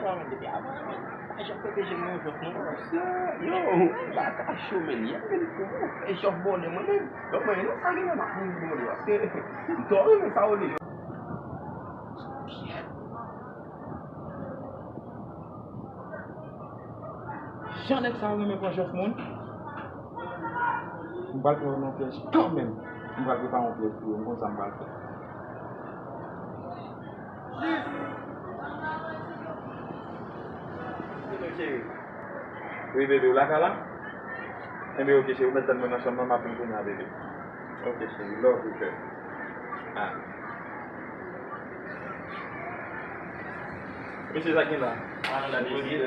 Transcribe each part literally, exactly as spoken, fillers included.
Sa men depi avan, men. Pa janm pete je m nan jòf non. Yo, bagay cho men. Yè men pou ou fè jòf bòne mwen menm. Donk mwen non sa gen nan mwen bòne paske m twò renmen sa ou li. Jan nèg sa yo renmen pran jòf moun. M pral pran yon pyèj kanmenm. M pral prepare yon pyèj pou yo. M konn sa m pral fè. Wi, bebe, w lakay la? Enben, oke, cheri, ou mèt tann mwen nan chanm nan, m ap vin kounye a, bebe. Oke, cheri, love you, kè. Ah. Mesye, sa k gen la? Ah, la, mesye.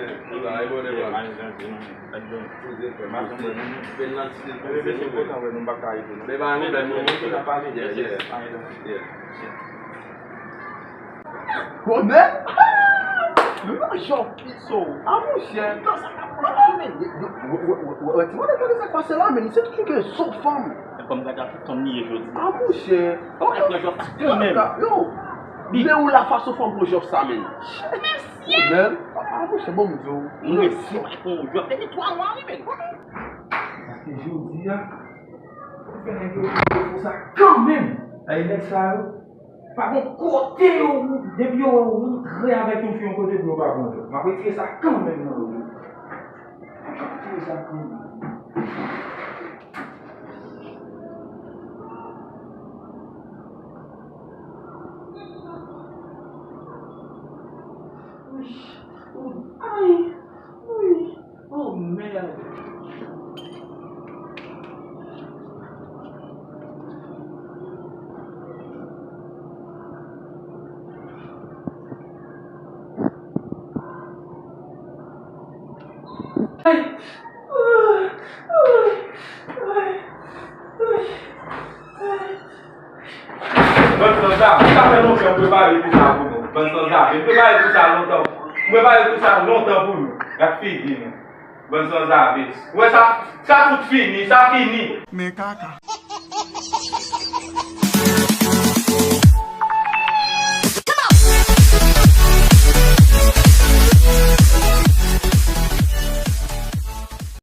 Mesye, kontan wè nou, m pa ka rete, non. Bonè! Nou nan jòf piso. A monchè. Wè, wè, wè, wè, wè, ti mwen, gade sa k pase la, men se tout ki gen sou fanm. E kòm gade tout fanm li ye jodi. A monchè. Yo, men ou la fason fanm pou jòf sa, men. Mesye. Men, a monchè, bon, m di w. Mwen si w pran yon jòf depi twa mwa, wi, men. Paske jodi a, pou fè nèg yo fè sa kanmenm. Ay, nèg sa yo. Pa gon kote yo, depi yo wè ou rantre avèk yon fi yon kote pou yo pa pran jòf. M ap retire sa kanmenm nan yo. M ap retire sa kanmenm. Ay, ay, ay. Oh, merde. Ay. Bann sanzave, sa fè lontan m prepare pou sa pou nou. Bann sanzave, m prepare pou sa lontan. M prepare pou sa lontan pou nou. Gad figi nou. Bann sanzave. Ou wè sa, sa fout fini, sa fini. Men kaka.